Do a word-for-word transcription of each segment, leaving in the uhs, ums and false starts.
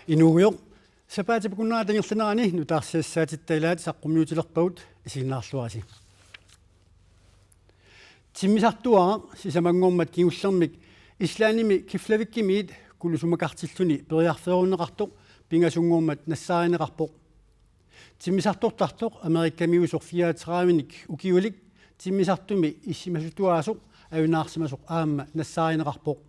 Inuugujoq, sapaatip akunnerata ingerlanerani nutaarsiassaatitta ilaat saqqummiutilerpagut, isiginnaarluarisi. Timmisartuaraq sisamanngormat kingullermik Islandimi Keflavíkimiit kulusumakartilluni periarfeerunneqartoq pingasunngormat nassaarineqarpoq. Timmisartortartoq Amerikamiusoq fireogtredivenik ukiulik timmisartumi issimasutuaasoq ajunaarsimasoq aamma nassaarineqarpoq.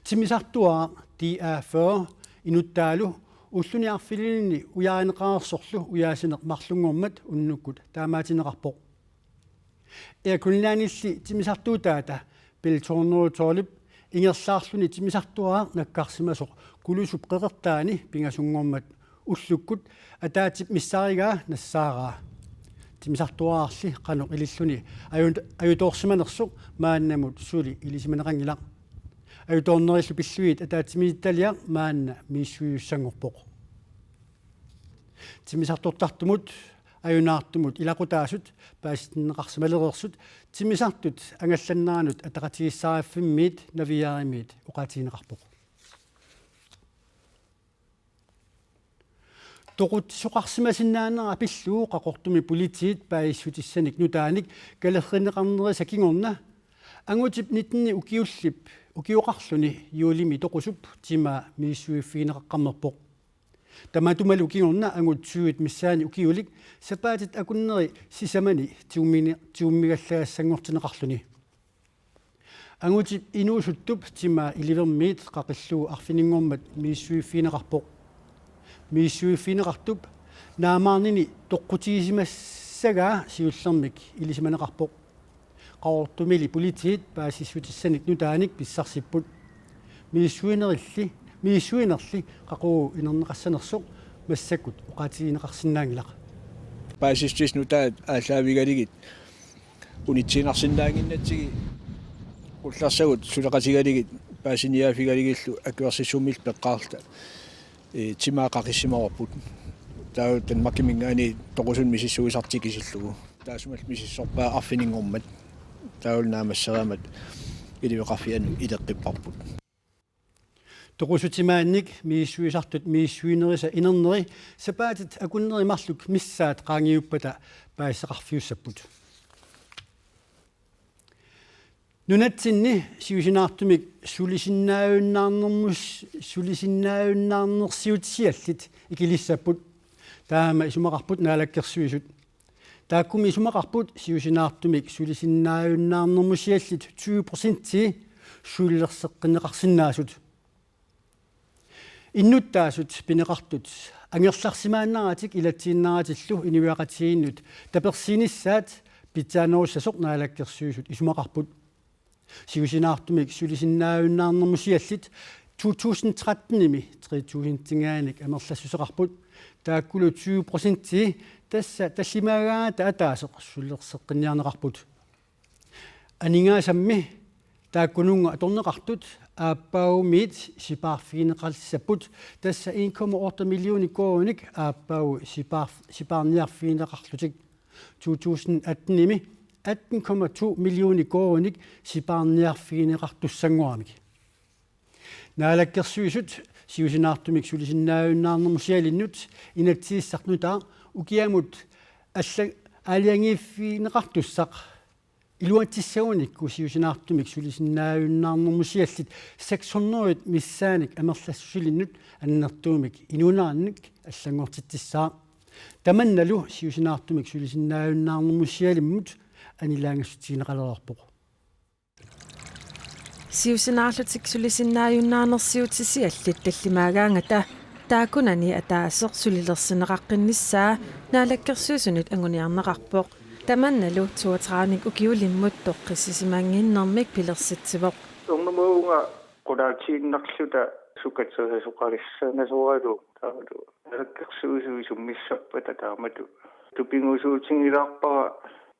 Timmisartuaraq D A fyrre inuttaalu ulluni arfininni ujaarineqareersorlu ujaasineq marlunngormat unnukkut taamaatineqarpoq. Air Greenlandilli timmisartuutaata Bell to hundrede og tolv ingerlaarluni timmisartuaraq nakkarsimasoq kulusup qeqertaani pingasunngormat ullukkut ataatsip missarigaa nassaaraa. Timmisartuararli qanoq ililluni ajun-, ajutoorsimanersoq maannamut suli ilisimaneqanngilaq. Ajutoornerillu pillugit ataatsimiititaliaq maanna misissuisussanngorpoq. Timmisartortartumut ajunaartumut ilaqutaasut paasitinneqarsimalereersut timmisartut angallanneranut ataqatigiissaariffimmiit Naviairimiit oqaatigineqarpoq. Toqutsisoqarsimasinnaanera pillugu Qaqortumi politiit paasissutissanik nutaanik kalerrinneqarnerisa kingorna angutip nitten ukiullip ukioqarluni juulimi toqusup timaa misissuiffigineqaqqammerpoq. Tamatumalu kingorna angut tyvit missaani ukiulik sapaatit akunneri sisamani tigummi-, tigummigallagassanngortinneqarluni. Angutip inuusuttup timaa ilivermiit qaqillugu arfininngormat misissuiffigineqarpoq. Misissuiffigineqartup naamaarnini toqqutigisimassagaa siullermik ilisimaneqarpoq. Qaqortumili politiit paasissutissanik nutaanik pissarsipput. Misissuinerilli, misissuinerli qaqugu inerneqassanersoq massakkut oqaatigineqarsinnaanngilaq. Paasissutissat nutaat aallaavigalugit unitsiinnarsinnaannginnatsigit qullersagut suleqatigalugit paasiniaaffigalugillu akuersissummik peqqaarluta, ee, timaa qaqissimavarput. Taava Danmarkiminngaanniit toqusunik misissuisartut tikisillugu. Taassumalu misissorpaa arfininngormat. Taavalu naammassereermat iliveqarfianut ileqqipparput. Toqusutimaannik misissuisartut misissuinerisa inerneri sapaatit akunneri marluk missaat qaangiuppata paasisaqarfiussapput. Nunatsinni siusinaartumik sulisinnaajunnaarnermus-, sulisinnaajunnaarnersiutisiallit ikilissapput. Taama isumaqarput Naalakkersuisut. Taakkumi isumaqarput siusinaartumik sulisinnaajunnaarnermusiallit tyve procentii sulilerseqqinneqarsinnaasut. Innuttaasut pineqartut angerlarsimaannaratik ilatsiinnaratillu inuiaqatigiinnut tapersiinissaat pitsaanerussasoq Naalakkersuisut isumaqarput. Siusinaartumik sulisinnaajunnaarnermusiallit to tusind trettenimi tre tusindingaannik amerlassuseqarput. Taakkulu tyve procentii tassa tallimaagaangata ataaseq sulilerseqqinniarneqarput. Aningaasammi taakkununnga atorneqartut aappaagumiit sipaarfigineqalissapput, tassa en komma otte millioner koruuninik aappaagu sipaar-, sipaarniarfigineqarlutik. To tusind attenimi atten komma to millioner koruuninik sipaarniarfigineqartussanngoramik. Naalakkersuisut siusinaartumik sulisinnaajunnaarnermusialinnut inatsisissaq nutaaq ukiamut alla-, aalajangiiffigineqartussaq iluatsissagunikku siusinaartumik sulisinnaajunnaarnermusiallit seks hundrede missaanik amerlassusilinnut annertuumik inuunerannik allanngortitsissaaq. Tamannalu siusinaartumik sulisinnaajunnaarnermusialimmut anilaangassutigineqalereerpoq. Siusinaarlutik sulisinnaajunnaarnersiutisiallit tallimaagaangata taakkunani ataaseq sulilersinneqaqqinnissaa Naalakkersuisunit anguniarneqarpoq. Tamannalu toogtredivenik ukiulimmut toqqissisimannginnermik pilersitsivoq. Ernumaavunga qulaatiinnarluta sukaterisoqalissanasoralu taamalu Naalakkersuisui summissappata taamatut tupigusuutigilaarpara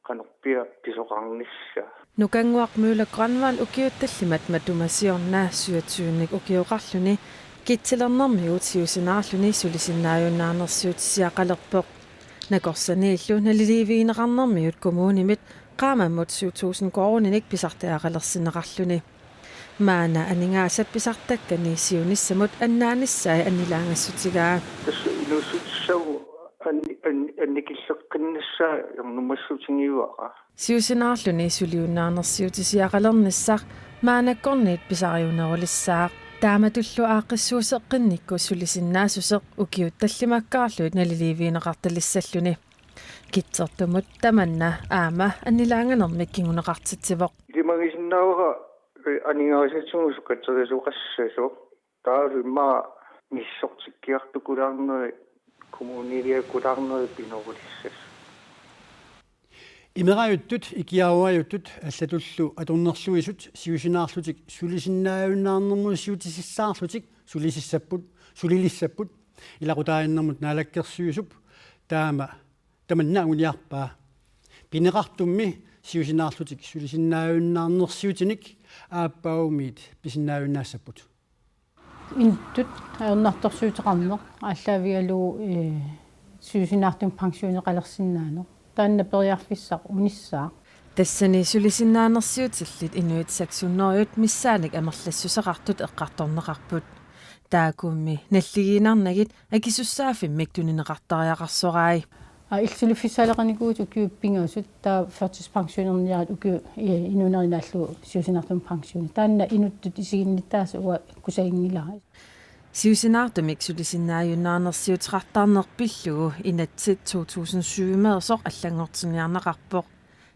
qanorpiaq pisoqarnissaa. Nukannguaq Møller Grønvold ukiut tallimat matuma siorna syvogtyvenik ukioqarluni kitsilernermigut siusinaarluni sulisinnaajunnaarnersiutisiaqalerpoq. Nakorsaniillu naliliivigineqarnermigut kommunimit qaammammut syv tusind koruuninik pisartagaqalersinneqarluni. Maanna aningaasat pisartakkani siunissamut annaanissai annilaangassutigaa. Tassa inuussutissagu anni-, anni-, annikilleqqinnissai ernumassutigiuara. Siusinaarluni suliunnaarnersiutisiaqalernissaq maannakkorniit pisariunerulissaaq. Taamatullu aaqqissuusseqqinnikkut sulisinnaassuseq ukiut tallimakkaarlugit naliliivigineqartalissalluni. Kitsertumut tamanna aamma annilaanganermik kinguneqartitsivoq. Ilimagisinnaavara, eh, aningaasatigut sukaterisoqassasoq. Taava immaqa misissortikkiartukulaarneri, kommuniliakulaarneri pinerulissasoq. Imerajuttut, ikiaruajuttut allatullu atornerluisut siusinaarlutik sulisinnaajunnaarnermut siutisissaarlutik sulisissapput, sulilissapput, ilaqutariinnermut naalakkersuisup taama tamanna anguniarpaa. Pineqartummi siusinaarlutik sulisinnaajunnaarnersiutinik aappaagumiit pisinnaajunnaassapput. Inuttut ajornartorsiuteqarneq aallaavigalugu, eh, siusinaartumik pensioneqalersinnaaneq. Taanna periarfissaq unissaaq. Tassani sulisinnaanersiutillit inuit seks hundrede missaannik amerlassuseqartut eqqartorneqarput. Taakkumi nalligiinnarnagit akisussaaffimmik tunineqartariaqarsorai. Aa, illit suliffissaaleqinikuuvutit ukiut pingasut, taava førtidspensionerniarit ukiut, eh, inuunerinaallu siusinaartumik pensioni. Taanna inuttut isiginnittaasa uanga kusaginngilara. Siusinaartumik sulisinnaajunnaarnersiuteqartarneq pillugu inatsit to tusind syv-meersoq allanngortinniarneqarpoq.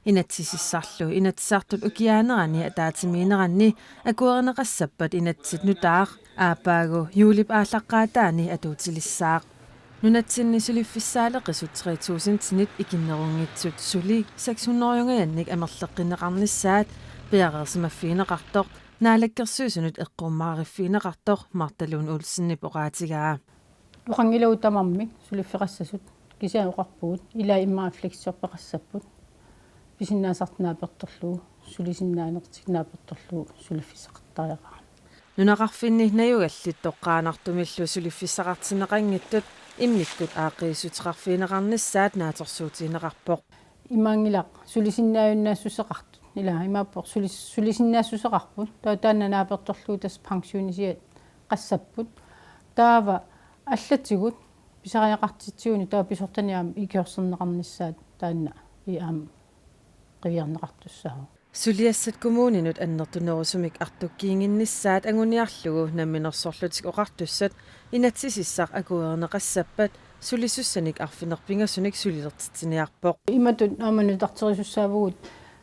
Inatsisissarlu Inatsisartut ukiaanerani ataatsimiinneranni akuerineqassappat inatsit nutaaq aappaagu juulip aallaqqaataani atuutilissaaq. Nunatsinni suliffissaaleqisut tre tusindinit ikinnerunngitsut suli seks hundrede-ngannik amerleqqinneqarnissaat piareersimaffigineqartoq Naalakkersuisunut eqqummaariffigineqartoq Martha Lund Olsenip oqaatigaa. Oqanngilagut tamarmik suliffeqassasut, kisianni oqarpugut ilaa immaqa fleksjobbeqassapput, pisinnaasartik naapertorlugu, sulisinnaaneratik naapertorlugu suliffissaqartariaqarami. Nunaqarfinni najugallit toqqaannartumillu suliffissaqartinneqanngitsut immikkut aaqqiissuteqarfigineqarnissaat naatsorsuutigineqarpoq. Imaanngilaq sulisinnaajunnaassuseqartut. Ilaa imaappoq sulis-, sulisinnaassuseqarput. Taava taanna naapertorlugu tassa pensionisiat qassapput. Taava allatigut pisariaqartitsigunit taava pisortanit aamma ikiorserneqarnissaat taanna i aamma qiviarneqartussaavoq. Suliassat kommuninut annertunerusumik artukkiinnginnissaat anguniarlugu Namminersorlutik Oqartussat inatsisissaq akuerineqassappat sulisussanik arfineq-pingasunik sulilertitsiniarpoq. Imatut aamma nutarterisussaavugut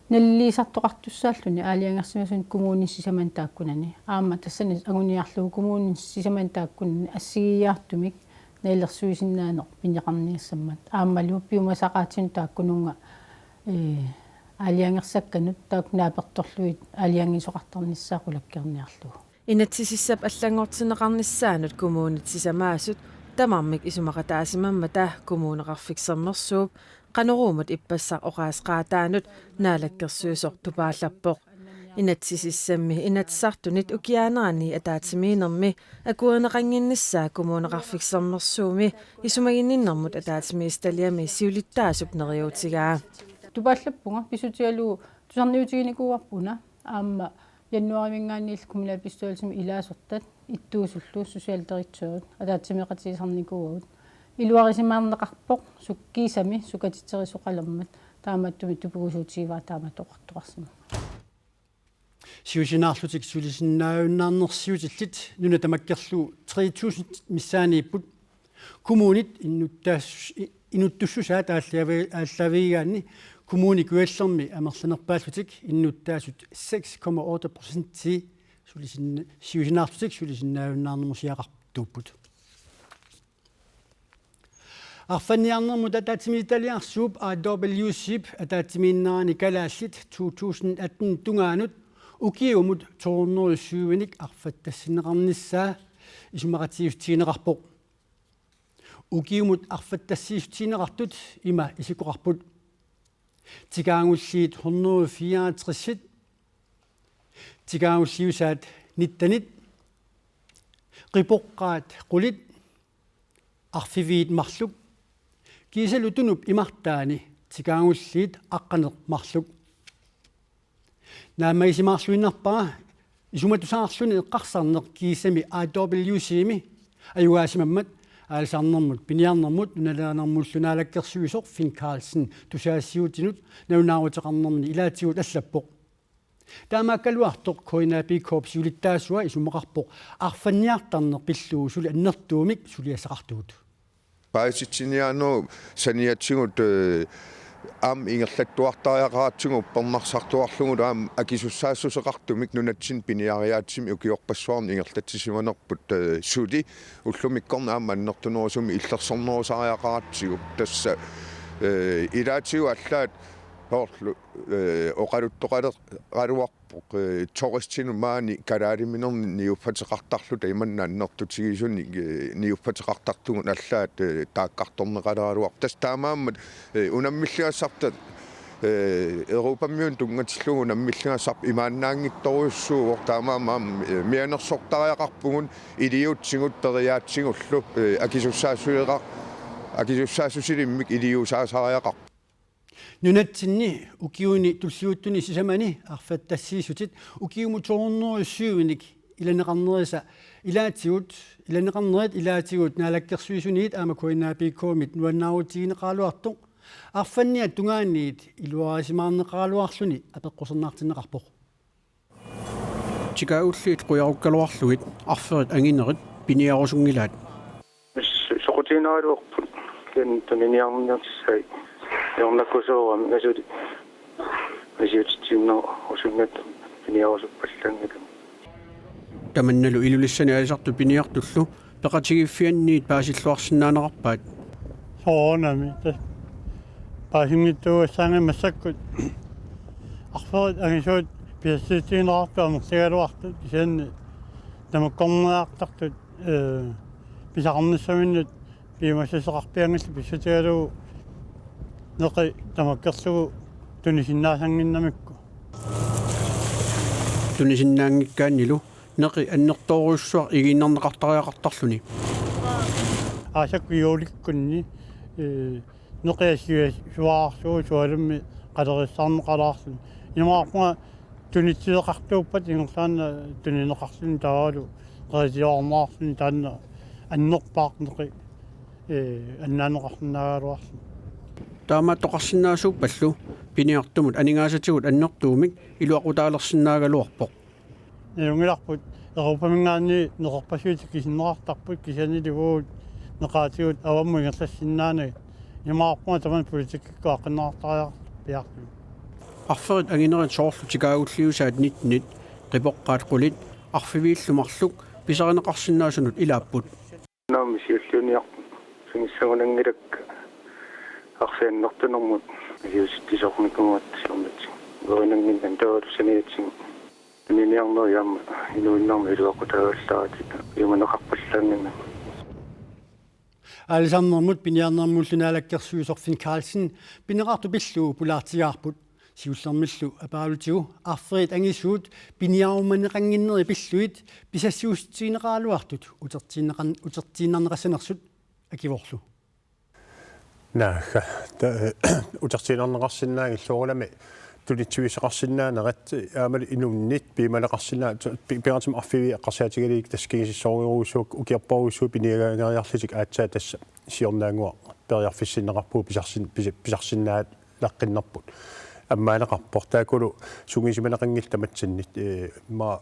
naliliisartoqartussaalluni aalajangersimasunut kommuninit sisamanit taakkunani. Aamma tassani anguniarlugu kommuninit sisamanit taakkunani assigiiaartumik nalilersuisinnaaneq pineqarniassammat. Aammalu piumasaqaatinut taakkununnga, eh, aalajangersakkanut taakku naapertorlugit aalajangiisoqartarnissaat qulakkeerniarlugu. Inatsisissap allanngortinneqarnissaanut kommunit sisamaasut tamarmik isumaqataasimammata Kommuneqarfik Sermersuup Qanoruumut ippassaq oqaaseqaataanut naalakkersuisoq tupaallarpoq. Inatsisissammi Inatsisartunit ukiaanerani ataatsimiinnermi akuerineqannginnissaa Kommuneqarfik Sermersuumi isumaginninnermut ataatsimiititaliami siulittaasup neriuutigaa. Tupaallappunga pissutigalugu tusarniutiginikuuarput una aamma januaarimiingaanniillu kommunalbestyrelsimi ilaasortat ittuusullu socialdirektørit ataatsimeeqatigisarnikuuagut. Iluarisimaarneqarpoq sukkiisami sukatitserisoqalermat taamaattumik tupigusuutigivara taamatut oqartoqarsimammat. Siusinaarlutik sulisinnaajunnaarnersiutillit nuna tamakkerlugu tre tusind missaaniipput. Kommunit innuttaas-, i-, inuttussusaat aallavi-, aallaavigigaanni Kommune Kujallermi amerlanerpaallutik innuttaasut seks komma otte procentii sulisinna-, siusinaarlutik sulisinnaajunnaarnermut siaqartuupput. Arfanniarnermut ataatsimiititaliarsuup A W C-p ataatsimiinnerani kalaallit to tusind atten tungaanut ukiumut to hundrede syvinik arfattassinneqarnissaa isumaqatigiissutigineqarpoq. Ukiumut arfattassiissutigineqartut ima isikkoqarput: tikaagulliit hundrede fireogtresit, tikaagulliusaat nittenit, qipoqqaat qulit, arfiviit marluk, kiisalu tunup imartaani tikaagulliit aqqaneq marluk. Naammagisimaarluinnarpara Isumatusaarluni eqqarsarneq kiisami A W C-mi ajugaasimammat aalisarnermut piniarnermut nunalerinermullu naalakkersuisoq Finn Karlsen tusagassiuutinut nalunaaruteqarnermini ilaatigut allappoq. Taamaakkaluartoq K N A P K-p siulittaasua isumaqarpoq arfanniartarneq pillugu suli annertuumik suliassaqartugut. Paasitsiniaannerup saniatigut, eh, aamma ingerlattuartariaqaratsigu uppernarsartuarlugu aamma akisussaassuseqartumik nunatsinni piniariaatsimik ukiorpassuarni ingerlatsisimanerput, eh, suli ullumikkornit aamma annertunerusumik illersornerusariaqaratsigu tassa, eh, ilaatigut allaat soorlu, eh, oqaluttoqaleqaluarpoq, eh, turistinut maani kalaaliminernik niuffateqartarluta imanna annertutigisunik, eh, niuffateqartartugut allaat, eh, taakkartorneqaleraluarpoq. Tassa taamaammat, eh, unammilligassarta, eh, Europamiunut tunngatillugu unammilligassarput imaannaanngitsorujussuuvoq taamaammat, eh, mianersortariaqarpugut iliuutsigut periaatsigullu, eh, akisussaassuseqar-, akisussaassusilimmik iliuusaasariaqarpoq. Nunatsinni ukiuni tulliuttuni sisamani arfertassiissutit ukiumut to hundrede syvinik ilaneqarnerisa ilaatigut, ilaneqarnerit ilaatigut naalakkersuisuniit aamma K N A P K-mit nuannaarutigineqaraluartoq arfanniat tungaaniit iluarisimaarneqaraluarluni apeqqusernartinneqarpoq. Tikaagulliit qujarukkaluarlugit arferit anginerit piniarusunngilaat. Soqutiginaraluarput kisianni tuniniarniartissaat iornakkusuuramik asuli misiutitsiinnerusunnata piniarusuppallaanngilanga. Tamannalu Ilulissani aalisartut piniartullu peqatigiiffianniit paasilluarsinnaanerarpaat. Soorunami tassa paasinngitsuugassaanngimmat massakkut arferit angisuut pisassiissutigineqartut amerligaluartut kisianni tamakkorniartartut, eh, pisaqarnissaminnut piumassuseqarpianngillat pissutigalugu neqi tamakkerlugu tunisinnaassannginnamikku. Tunisinnaanngikkaannilu neqi annertoorujussuaq igiinnarneqartariaqartarluni. Aasakku juulikkunni, eh, neqi assigiiaarsuararsuuvoq sualummik qalerissaarneqalaarluni. Immaqa tunitsileqartuuppat ingerlaannaq tunineqarluni taavalu qeritiorneqarluni taanna annerpaaq neqi, eh, annaanneqarsinnaagaluarluni. Taamaattoqarsinnaasuuppallu piniartumut aningaasatigut annertuumik iluaqutaalersinnaagaluarpoq. Nalunngilarput Europaminngaanniit neqerpassuit tikisinneqartarput kisiannili uagut neqaatigut avammut ingerlassinnaanagit. Imaappunga tamanna politikkikkut aaqqinneqartariaqartarpoq piaartumik. Arferit anginerit soorlu tikaagulliusaat nittenit, qipoqqaat qulit, arfiviillu marluk pisarineqarsinnaasunut ilaapput. Naammi siulliuniarput sinissagunanngilakka arfiannertunermut siusitsisoqarnikuugatta siornatigut. Uerinannginnami taavalu saniatigut tuniniarnerit aamma inuinnarmik iluaqutaagallaaratik piumaneqarpallaannginnami. Aalisarnermut piniarnermullu naalakkersuisoq Finn Karlsen pineqartut pillugu pulaartigaarput. Siullermillu apaalutigu arferit angisuut piniarumaneqannginnerit pillugit pisassiissutigineqaraluartut utertiinneqan-, utertiinnarneqassanersut akivorlu. Naagga, ta-, utertiinnarneqarsinnaanngillat soorunami tunitsivigisaqarsinnaanerat aammalu inunnit piumaneqarsinnaa-, pi-, pingaartumik arfiviit eqqarsaatigalugit tassa kingusinnerujussuuakka ukiorparujussuit piniagaareeriarlutik aatsaat tassa siornaannguaq periarfissinneqarpugut pisarsin-, pisi-, pisarsinnaalaqqinnerput. Ammaaneqarpoq taakkulu sungiusimaneqanngillat tamatsinnit, eh, immaqa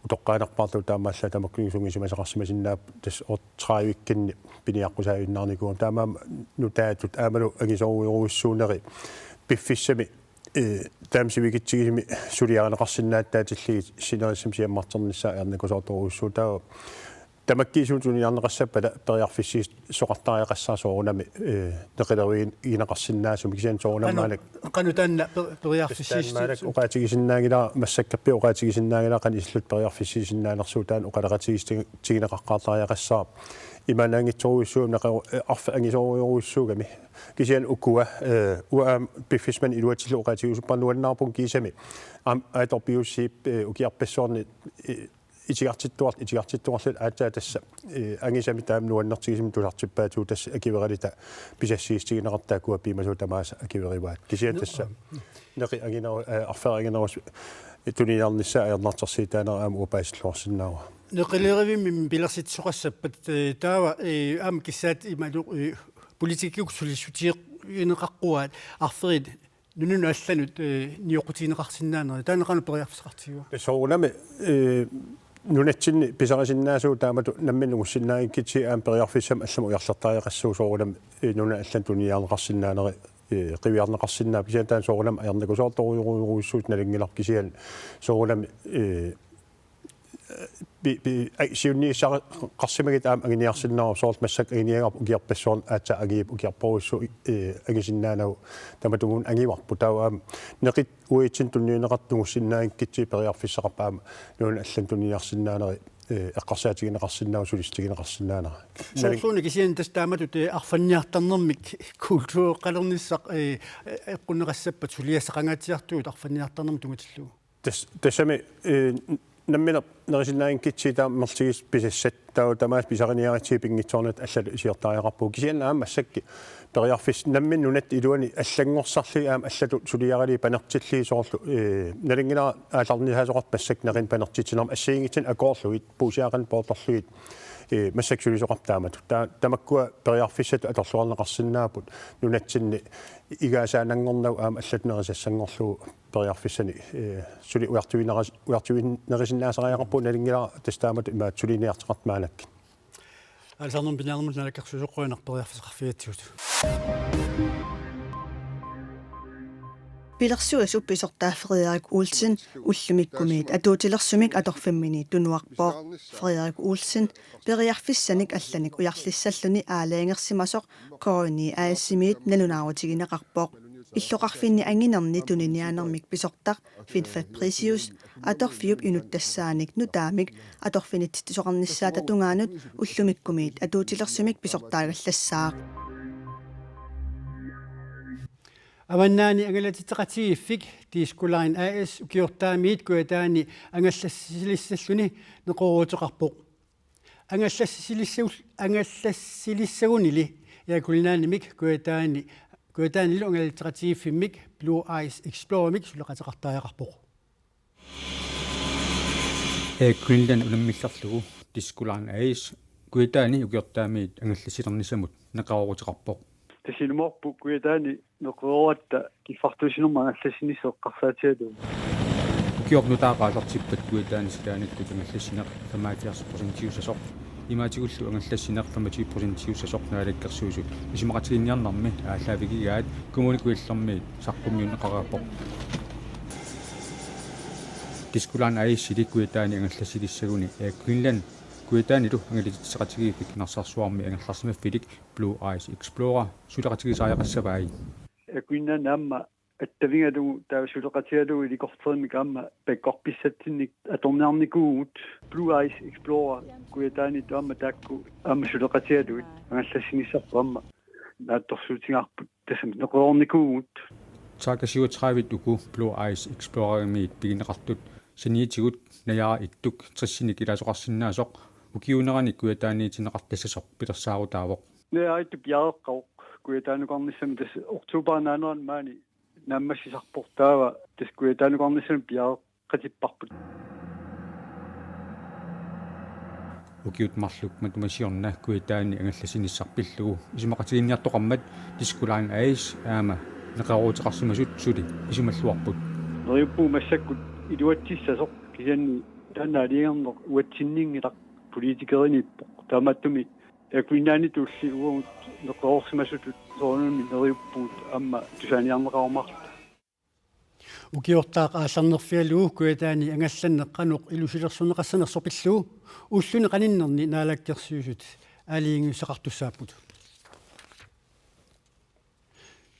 utoqqaanerpaartut taamaallaat tamakkuninnga sungiusimasaqarsimasinnaapput tassa otteogtredive-kkunni piniaqqusaavinnaarnikuugamik. Taamaammat nutaatut aammalu angisoorujorujussuunerit piffissami, eh, taama sivikitsigisumi suliarineqarsinnaatitillugit sinerissami siammarternissaa ajornakusoortorujussuuvoq taava. Tamakkiisumik tuniniarneqassappata periarfissiisoqartariaqassaaq soorunami, eh, neqileruigineqarsinnaasumik kisianni soorunami maanna qanoq taanna per-, periarfissiissut taanna maanna oqaatigisinnaanngilara massakkorpiaq oqaatigisinnaanngilara qanoq ililluta periarfissiisinnaanersugut taanna oqaloqatigiissutigineqaqqaartariaqassaaq. Imaannaanngitsorujussuugami naqaru-, eh, arferit angisoorujorujussuugami. Kisianni ukua, eh, uanga aamma piffissami iluatsillugu oqaatigisuppara nuannaarpunga kiisami. Aamma A W C-p, eh, ukiorpassuarni, eh, itigartittuar-, itigartittuarluta aatsaat tassa, eh, angisami taama nuannertigisumik tusartippaatigut tassa akueriarluta pisassiissutigineqartut taakkua piumasut tamaasa akuerivaat. Kisianni tassa neqi angineru-, eh, arferit anginerusut tuniniarnissaat ajornartorsiutaanera aamma uanga paasilluarsinnaavara. Neqilerivimmi pilersitsisoqassappat, eh, taava, eh, aamma kissaatigalugu, eh, politikkikkut sulissutigineqaqquaat arferit nunanut allanut, eh, nioqqutigineqarsinnaanerit. Taanna qanoq periarfissaqartigiva? Soorunami, eh, nunatsinni pisarisinnaasugut taamatut nammineq nungussinnaanngikkutsigit aamma periarfissamik allamut ujarlertariaqassaaq soorunami, eh, nunanut allanut tuniniarneqarsinnaanerit, eh, qiviarneqarsinnaavoq kisianni taanna soorunami ajornakusoortorujorujussuusoq nalunngilarput kisianni soorunami, eh, pi-, pi-, ai, siunniussaqarsimagit aamma anguniarsinnaavarput soorlu massakkut anguniagarput ukiorpassuarni aatsaat angivippoq ukiorparujussuaq, eh, angusinnaanagu tamatumunnga angivarput taava aamma neqit uatsinnut tunniunneqartut nungussinnaanngikkutsigit periarfissaqarpoq aamma nunanut allanut tuniniarsinnaanerit, eh, eqqarsaatigineqarsinnaavoq sulissutigineqarsinnaanera. Soorluuna kisianni tassa taamatut, eh, arfanniartarnermik kultureqqalernissaq, eh, eqqunneqassappat suliassaqangaatsiartugut arfanniartarnermut tunngatillugu. Tas-, tassami, eh, nammineq nerisinnaanngikkutsigit taama amerlatigisut pisassat taava tamaasa pisariniaritsigit pinngitsoornatik allatut siortariaqarpugut. Kisianni aamma massakkut periarfissat nammineq nunatta iluani allanngorsarlugit aamma allatut suliaralugit panertillugit soorlu, eh, nalunngilara aallarnisaasoqartoq massakkut neqineq panertitsinermi assigiinngitsunik akoorlugit puussiaqarneq poorlorlugit, eh, massakkut sulisoqarpoq taamatut. Ta-, tamakkua periarfissatut atorluarneqarsinnaapput nunatsinni igaasaananngornagu aamma allatut nerisassanngorlugu periarfissanik, eh, suli ujartuineris-, ujartuinerisinnaassariaqarpugut nalunngilara tassa taamatut imaattoq suliniartoqartoq maannakkut. Aalisarnermut piniarnermullu Naalakkersuisoq qujanaq periarfissaqarfigigatsigut. Pilersuisup pisortaa Frederik Olsen ullumikkumiit atuutilersumik atorfimminit tunuarpoq. Frederik Olsen periarfissanik allanik ujarlissalluni aalajangersimasoq K N I A/S-imiit nalunaarutigineqarpoq. Illoqarfinni anginerni tuniniaanermik pisortaq Finn Fabricius atorfiup inuttassaannik nutaamik atorfinitsitsisoqarnissaata tungaanut ullumikkumiit atuutilersumik pisortaagallassaaq. Avannaani angalatitseqatigiiffik Disko Line A/S ukiortaamiit Kujataani angallassilissallugu neqerooruteqarpoq. Angallassilissagu-, angallassilissagunili Air Greenlandimik Kujataani, Kujataanilu angalatitseqatigiiffimmik Blue Ice Explorerimik suleqateqartariaqarpoq. Air Greenland unammillerlugu Disko Line A/S Kujataani ukiortaamiit angallassilernissamut neqerooruteqarpoq. Tassa ilumoorpoq Kujataani neqerooratta kiffartuussinermut angallassinissaq eqqarsaatigalugu. Ukiorput nutaaq aallartippat Kujataani silaannakkut angallassineq femoghalvfjerds procentiussasoq. Imaatigullu angallassineq femogtyve procentiussasoq Naalakkersuisut isumaqatigiinniarnermi aallaavigigaat Kommune Kujallermiit saqqummiunneqareerpoq. Disko Line A/S-ili Kujataani angallassilissaguni Air Greenland Kujataanilu angalatitseqatigiiffik Narsarsuarmi angerlarsimaffilik Blue Ice Explorer suleqatigisariaqassavai. Air Greenland aamma attavigalugu taava suleqatigalugu helikopterimik aamma pakkorpissatsinnik atorniarnikuuvugut. Blue Ice Explorer Kujataanit aamma taakku aamma suleqatigalugit angallassinissarput aamma naatsorsuutigaarput tassami neqeroornikuuvugut. Saga syvogtredive uku Blue Ice Explorerimiit pigineqartut saniatigut Najaara Ittuk tressinik ilaasoqarsinnaasoq ukiuunerani Kujataaniitinneqartassasoq pilersaarutaavoq. Najaara Ittuk piareeqqavoq Kujataanukarnissami tassa oktobarip naanerani maani naammassisarpoq taava tassa Kujataanukarnissami piareeqqatipparput. Ukiut marluk matuma siorna Kujataani angallassinissaq pillugu isumaqatigiinniartoqarmat Disko Line A/S aamma neqerooruteqarsimasut suli isumalluarput. Neriuppugut massakkut iluatsissasoq kisianni taanna aalajangerneq uatsinninngilaq politikeriniippoq. Taamaattumik Air Greenlanditulli uagut neqeroorsimasutut soorunami neriuppugut aamma tusaaniarneqarumaarluta. Ukiortaaq aallarnerfigalugu Kujataani angallanneq qanoq ilusilersorneqassanersoq pillugu ulluni qaninnerni Naalakkersuisut aalajangiussaqartussaapput.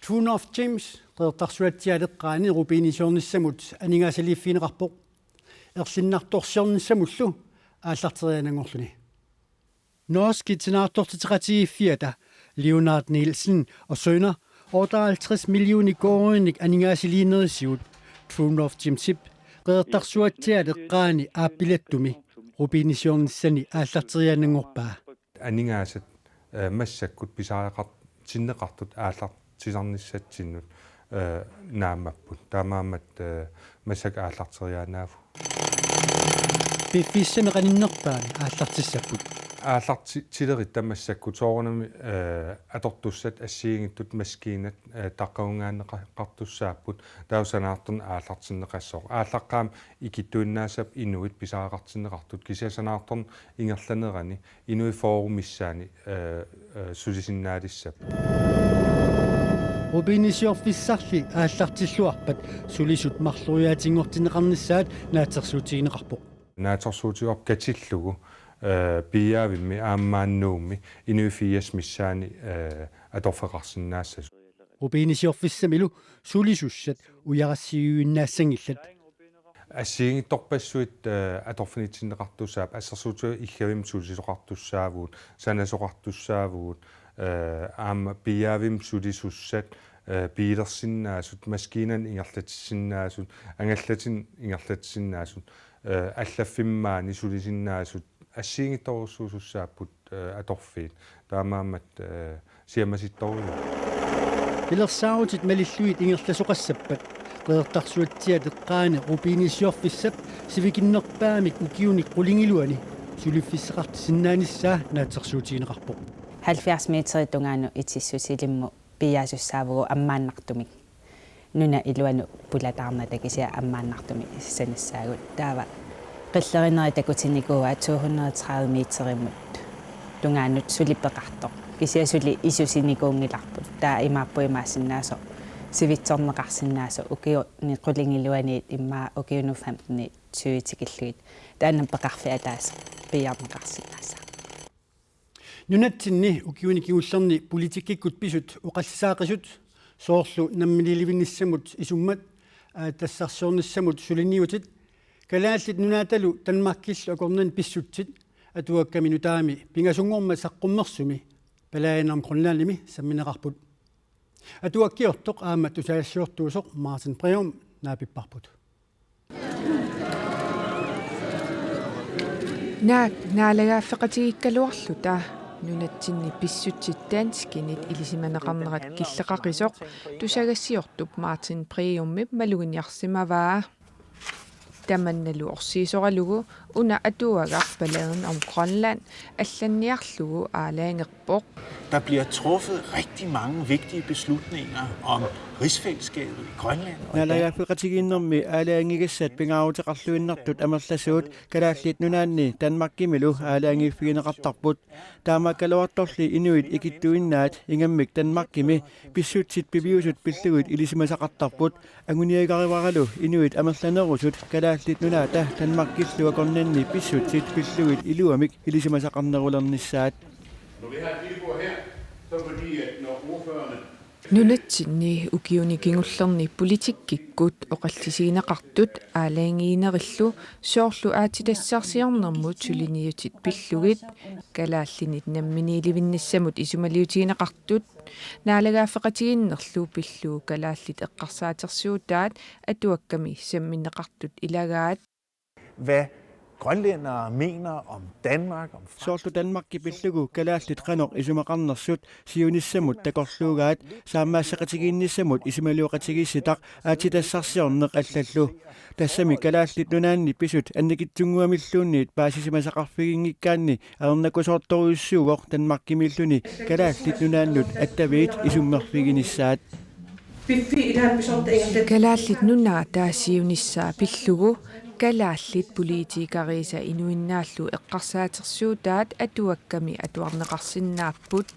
Throne of Gems Qeqertarsuatsiaat eqqaani rubinisiornissamut aningaasaliiffigineqarpoq erlinnartorsiornissamullu aallarteriaananngorluni. Norskit sanaartortitseqatigiiffiata Leonard Nielsen og Sønner otteoghalvtreds millioner koruuninik aningaasaliinerisigut Throne of Gemsip Qeqertarsuatsiaat eqqaani aappilattumi rubinisiornissani aallarteriaannanngorpaa. Aningaasat, eh, massakkut pisariaqartinneqartut aallartisarnissatsinnut, eh, naammapput. Taamaammat, eh, massakkut aallarteriaannaavugut. Piffissami qaninnerpaami aallartissapput. Aallarti-, tilerit tamassakkut soorunami, eh, atortussat assigiinngitsut maskiinat, eh, taqqagungaanneqartussaapput, taava sanaartorneq aallartinneqassaaq. Aallaqqaammut ikittuinnaassappat inuit pisariaqartinneqartut, kisianni sanaartorneq ingerlanerani inuit fyrre missaanni, eh, eh, sulisinnaalissapput. Rubinisiorfissarli aallartilluarpat sulisut marloriaatinngortinneqarnissaat naatsorsuutigineqarpoq. Naatsorsuutigaarput katillugu, eh, Piiaavimmi aamma Nuummi inuit firs missaanni, eh, atorfeqarsinnaassasut. Rubinisiorfissamilu sulisussat ujarassiuinnaassanngillat. Assigiinngitsorpassuit, eh, atorfinitsinneqartussaapput, assersuutigalugu Iggavimmut sulisoqartussaavugut, sanasoqartussaavugut, eh, aamma Piiaavimmi sulisussat, eh, biilersinnaasut, maskiinanut ingerlatissinnaasut, angallatinnut ingerlatissinnaasut, eh, allaffimmi maani sulisinnaasut, assigiinngitsorujussuusussaapput, eh, atorfiit. Taamaammat, eh, siammasittorujuuvoq. Pilersaarutit malillugit ingerlasoqassappat Qeqertarsuatsiaat eqqaani rubinisiorfissap sivikinnerpaamik ukiuni qulingiluani suliffissaqartisinnaanissaa naatsorsuutigineqarpoq. Halvfjerds meterit tungaanut itissutilimmut piiaasussaavugut ammaannartumik. Nunap iluanut pulataarnata kisianni ammaannartumik sanissaagut. Taava qillerinerit takutinnikuuaat to hundrede tredive meterimut tungaanut suli peqartoq. Kisianni suli isusinikuunngilarput. Taava imaappoq imaassinnaasoq sivitsorneqarsinnaasoq ukiuni qulingiluaniit immaqa ukiunut femtenit tyve tikillugit. Taanna peqarfik ataaseq piiarneqarsinnaassaaq. Nunatsinni ukiuni kingullerni politikkikkut pisut oqallisaaqisut, soorlu namminiilivinnissamut isummat, aa, aatsitassarsiornissamut suliniutit, Kalaallit Nunaatalu Danmarkillu akornanni pissutsit, atuakkami nutaami pingasunngormat saqqummersumi Pelaagin om Grønlandimi sammineqarput. Atuakkiortoq aamma tusagassiortuusoq Martin Breum naapipparput. Naak naalagaaffeqatigiikkaluarluta nunatsinni pissutsit danskinit ilisimaneqarnerat killeqaqisoq tusagassiortup Martin Breumip maluginiarsimavaa. Tamannalu orsiisoralugu una atuagaq Pelaagin om Grønland allanniarlugu aalajangerpoq. Der bliver truffet rigtig mange vigtige beslutninger om rigsfællesskabet i Grønland og i Danmark. Naalagaaffeqatigiinnermi aalajangigassat pingaaruteqarluinnartut amerlasuut Kalaallit Nunaanni Danmarkimilu aalajangiiffigineqartarput. Taamaakkaluartorli inuit ikittuinnaat ingammik Danmarkimi pissutsit piviusut pillugit ilisimasaqartarput. Anguniagarivaralu inuit amerlanerusut Kalaallit Nunaata Danmarkillu akornanni pissutsit pillugit iluamik ilisimasaqarnerulernissaat. Nunatsinni ukiuni kingullerni politikkikkut oqallisigineqartut aalajangiinerillu soorlu aatsitassarsiornermut suliniutit pillugit, kalaallinit namminiilivinnissamut isumaliutigineqartut, naalagaaffeqatigiinnerlu pillugu kalaallit eqqarsaatersuutaat atuakkami sammineqartut ilagaat. Hvad grønlændere mener om Danmark, om Soorlu Danmarki pillugu kalaallit qanoq isumaqarnersut siunissamut takorluugaat, saammaasseqatigiinnissamut isumalioqatigiissitaq aatsitassarsiorneq allallu. Tassami Kalaallit Nunaanni pisut annikitsunnguamilluunniit paasisimasaqarfiginngikkaanni ajornakusoortorujussuuvoq Danmarkimiilluni Kalaallit Nunaannut attaviit isummerfiginissaat. Kalaallit Nunaata siunissaa pillugu kalaallit politikeriisa inuinnaallu eqqarsaatersuutaat atuakkami atuarneqarsinnaapput.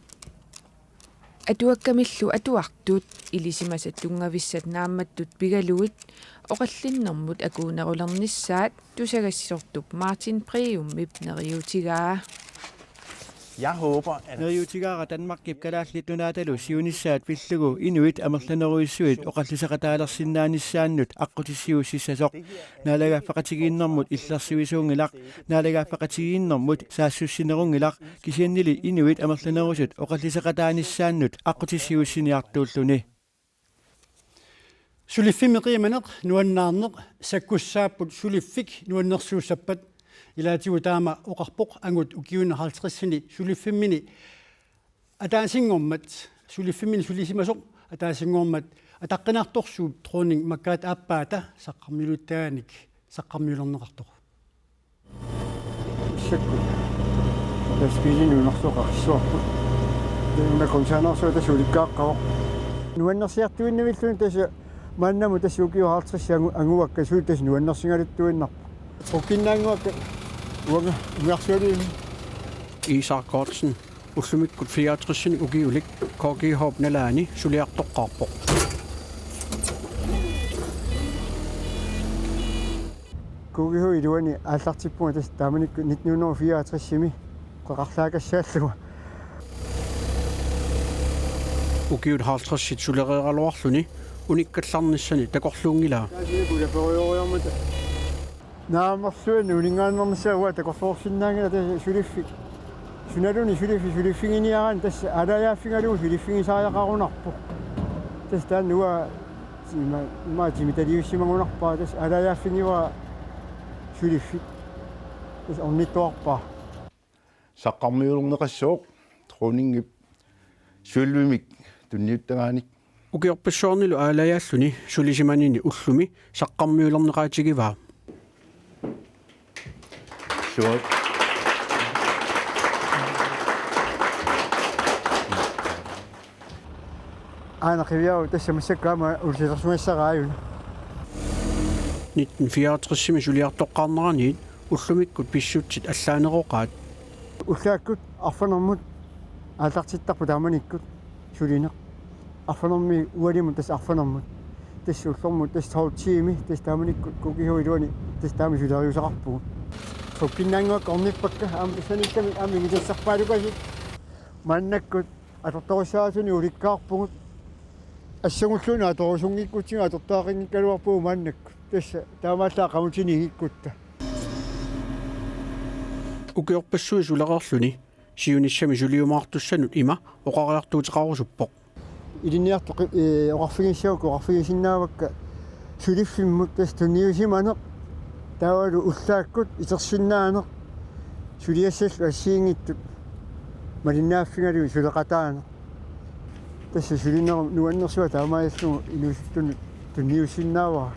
Atuakkamillu atuartut ilisimasat tunngavissat naammattut pigalugit oqallinnermut akuunerulernissaat tusagassiortup Martin Breumip neriuutigaa. Jeg håber, at Neriuutigaara Danmarkip Kalaallit Nunaatalu siunissaat pillugu inuit amerlanerujussuit oqallisaqataalersinnaanissaannut aqqutissiuussissasoq. Naalagaaffeqatigiinnermut illersuisuunngilaq, naalagaaffeqatigiinnermut saassussinerunngilaq, kisiannili inuit amerlanerusut oqallisaqataanissaannut aqqutissiuussiniartuulluni. Suliffimmi qiimaneq nuannaarneq sakkussaapput suliffik nuannersuussappat. Ilaatigut taama oqarpoq angut ukiuni halvtredsini suliffimmini ataasinngormat, suliffimmini sulisimasoq ataasinngormat ataqqinartorsuup dronning Margrethe aappaata saqqarmiulittagaanik saqqarmiulerneqartoq. Massakkut lastbiilini unersoqarsuarput. Taanna koncernarsuaq tassa ulikkaaqqavoq. Nuannersiartuinnavilluni tassa maannamut tassa ukiut halvtreds angu-, anguakka suut tassa nuannersigaluttuinnarput. Trukkinnaannguakka uanga umiarsualuni. Isak Kortsen ullumikkut fireogtresini ukiulik K G H-p nalaani suliartoqqaarpoq. K G H iluani aallartippunga tassa taamanikkut nitten hundrede og fireogtresimi qeqarlaakassaallugu. Ukiut halvtredsit sulereeraluarluni unikkallarnissani takorluunngilaa. Naamerluinnaq uninngaannarnissaa uanga takorloorsinnaanngilaq tassa suliffik. Sunaluunniit suliffik suliffiginiaraanni tassa aalajaaffigalugu suliffigisariaqarunarpoq. Tassa taanna uanga ima, ima timitaliussimagunarpara tassa aalajaaffigivara suliffik. Tassa ornittuarpara. Saqqarmiulerneqassooq dronningip sølvimik tunniuttagaanik. Ukiorpassuarnilu aalajaalluni sulisimanini ullumi saqqarmiulerneqaatigivaa. Suut. Aana qiviaru tassa massakkut aamma ullusersugassaraajuna. Nitten fireogtresimi suliartoqqaarneraniit ullumikkut pissutsit allaaneroqaat. Ullaakkut arfinermut aallartittarput taamanikkut sulineq. Arfinermi ualimut tassa arfinermut. Tassa ullormut tassa tolv tiimi, tassa taamanikkut K G H iluani, tassa taama suleriusaqarpugut. Trukkinnaannguakka ornippakka, aamma tassaniittamik aamma ingisassarpaalukasik. Maannakkut atortorissarisunik ulikkaarpugut. Assagulluunniit atorusunngikkutsigu atortariaqanngikkaluarpugut maannakkut. Tassa taamaallaat qamutini ingikkutta. Ukiorpassuit sulereerluni siunissami suliumaartussanut ima oqariartuuteqarusuppoq. Ilinniartut qi-, ee, oqarfigissagukku oqarfigisinnaavakka suliffimmut tassa tunniusimaneq taavalu ullaakkut itersinnaaneq suliassallu assigiinngitsut malinnaaffigalugit suleqataaneq. Tassa sulinerup nuannersuaq taamaallugu inuusuttunut tunniussinnaavara.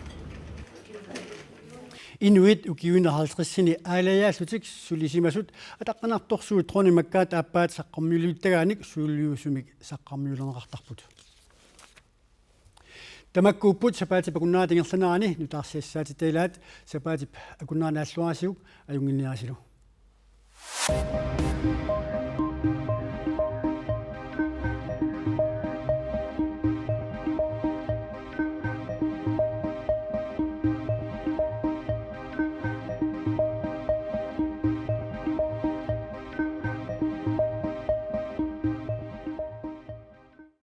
Inuit ukiuni halvtredsini aalajaallutik sulisimasut ataqqinartorsuup dronning Margrethe aappaata saqqarmiuliuttagaanik suliusumik saqqarmiulerneqartarput. Tamakkuupput sapaatip akunnerata ingerlanerani nutaarsiassaatitta ilaat. Sapaatip akunnerani aalluarisiuk ajunnginniarisilu.